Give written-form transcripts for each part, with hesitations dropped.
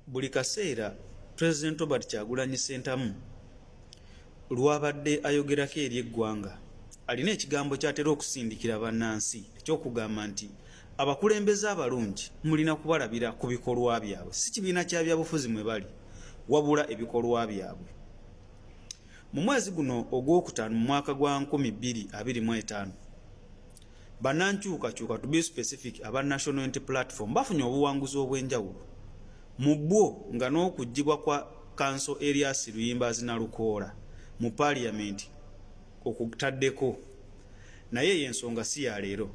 Buli kaseera Pulezidenti Robert Kyagulanyi Ssentamu lw'abadde ayogerako eri eggwanga alina ekigambo ky'atera okusindikira bannansi eky'okugamba nti abakulembeze abalungi mulina kubalabira ku bikolwa byabwe, si kibiina kya byabufuzi mwe bali wabula ebikolwa byabwe. Mu mwezi guno ogwokutaano mu mwaka gwa 2025 bannankyukakyuka to be specific aba National Unity Platform bafunye obuwanguzi obw'enjawulo mu bwo nga n'okuggyibwa kwa Kanso Erias Luyimbazi Nalukoola mu Paaliyamenti okutaddeko naye eyo ensonga si ya leero.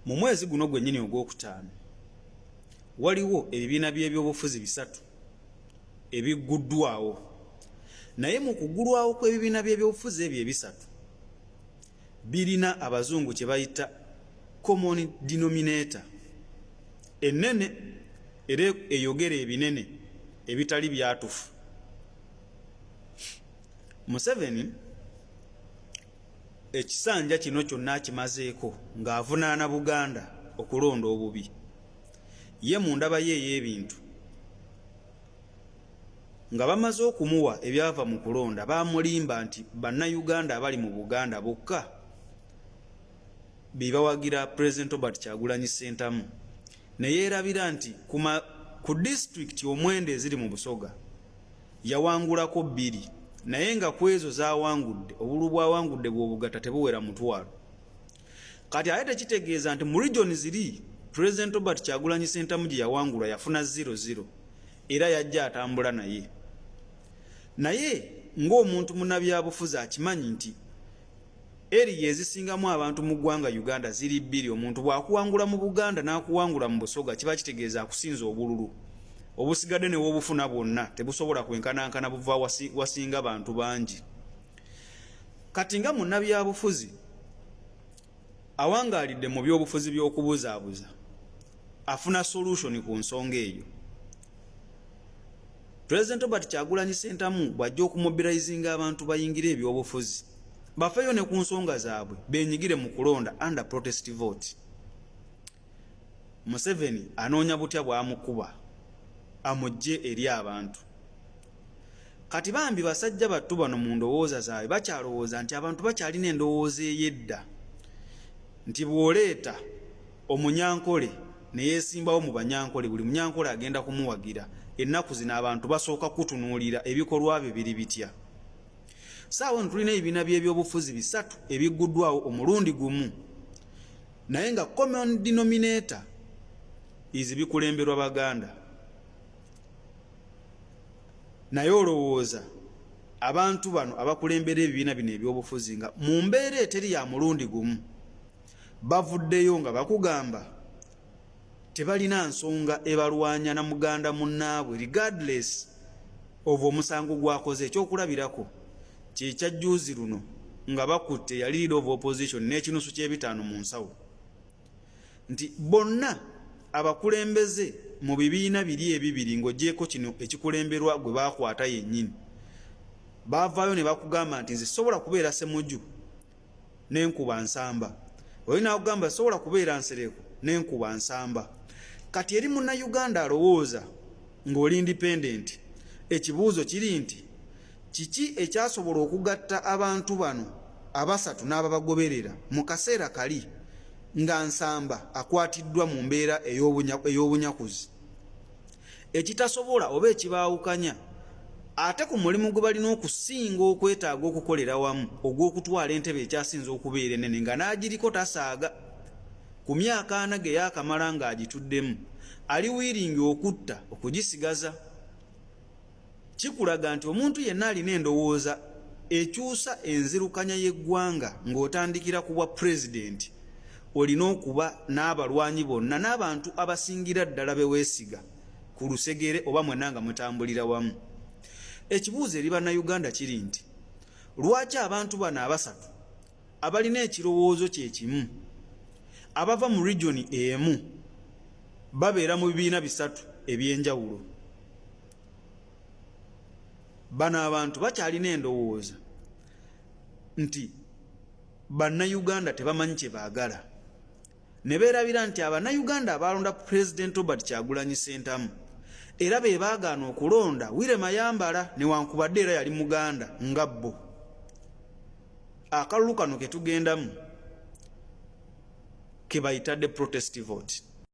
Mu mwezi guno gwennyini ogwokutaano waliwo ebibiina by'ebyobufuzi bisatu ebigguddwawo naye mu kuggulwawo kw'ebibiina by'ebyobufuzi ebyo ebisatu birina abazungu kye bayita common denominator ennene era eyogera ebinene ebitali byatufu. Museveni ekisanja kino kyonna akimazeeko ng'avunaana Buganda okulonda obubi. Ye mu ndaba ye ey'ebintu nga bamaze okumuwa ebyava mu kulonda baamulimba nti Bannayuganda abali mu Buganda bokka be bawagira Pulezidenti Robert Kyagulanyi Ssentamu ne yeerabira nti ku disitulikiti omwenda eziri mu Busoga yawangulako bbiri naye nga ku ezo z'awangudde obululu bw'awangudde bw'obugatta tebuwera mutwalo. Kati ate tekitegeeza nti mu region ziri President Robert Kyagulanyi Ssentamu gye yawangula yafuna 00 era yajja atambula naye. Naye ng'omuntu munabyabufuzi akimanyi nti eriya ezisingamu abantu mu ggwanga Uganda ziri bbiri, omuntu bw'akuwangula mu Buganda n'akuwangula mu Busoga kiba kitegeeza akusinza obululu obusigadde ne w'obufuna bwonna tebusobola kwenkanankana buva wasinga bantu bangi. Kati nga munnabyabufuzi awangaalidde mu byobufuzi by'okubuzaabuza afuna solution ku nsonga eyo. President Robert Kyagulanyi Ssentamu bw'ajja okumobilizinga abantu bayingire ebyobufuzi bafeeyo ne ku nsonga zaabwe beenyigire mu kulonda under protest vote. Museveni anoonya butya bw'amukuba amuggye eri abantu. Kati bambi basajja battu bano mu ndowooza zaabwe bakyalowooza nti abantu bakyalina endowooza ey'edda nti bw'oleeta Omunyankole ne yeesimbawo mu Banyankole buli Munyankole agenda kumuwagira. Ennaku zino abantu basooka kutunuulira ebikolwa byo biri bitya. Ssaawa eno tulina ebibiina by'ebyobufuzi bisatu ebigguddwawo omulundi gumu naye nga common denominator is bikulemberwa Baganda. Naye olowooza abantu bano abakulembera ebibiina bino ebyobufuzi nga mu mbeera eteri ya mulundi gumu bavuddeyo nga bakugamba tebalina nsonga ebalwanya na muganda munnaabwe regardless of omusango gwakoze. Ekyokulabirako kyekya jjuuzi luno nga bakutte yali leader of opposition n'ekinusu ky'ebitaano mu nsawo nti bonna abakulembeze mu bibiina biri ebibiri ng'ogyeko kino ekikulemberwa gwe baakwata yennyini baavaayo ne bakugamba nti nze sobola kubeera Ssemuju nenkuba nsamba oli nakugamba sobola kubeera Nsereko nenkuba nsamba. Kati eri Munnayuganda alowooza ng'oli independent, ekibuuzo kiri nti kiki ekyasobola okugatta abantu bano abasatu n'ababagoberera mu kaseera kali nga Nsamba akwatiddwa mu mbeera ey'obunyakuzi? Ekitasobola oba ekibaawukanya ate ku mulimu gwe balina okusinga okwetaaga okukolera wamu ogw'okutwala entebe ekyasinze okubeera ennene nga n'agiriko tasaaga ku myaka ana ge yaakamala ng'agituddemu ali wiiringi okutta okugisigaza. Kikulaga nti omuntu yenna alina endowooza ekyusa enzirukanya y'eggwanga ng'otandikira ku bwa pulezidenti olina okuba n'abalwanyi bonna n'abantu abasingira ddala be weesiga ku lusegere oba mwenna nga mutambulira wamu. Ekibuuzo eri Bannayuganda kiri nti lwaki abantu bano abasatu abalina ekirowoozo kye kimu abava mu regioni emu babeera mu bibiina bisatu eby'enjawulo? Bano abantu bakyalina endowooza nti Bannayuganda tebamanyi kye baagala. Ne beerabira nti Abannayuganda abaalonda Pulezidenti Robert Kyagulanyi Ssentamu era be baagaana okulonda Willy Mayambala, newankubadde era yali Muganda nga bo. Akalulu kano ke tugendamu ke bayitadde protest vote.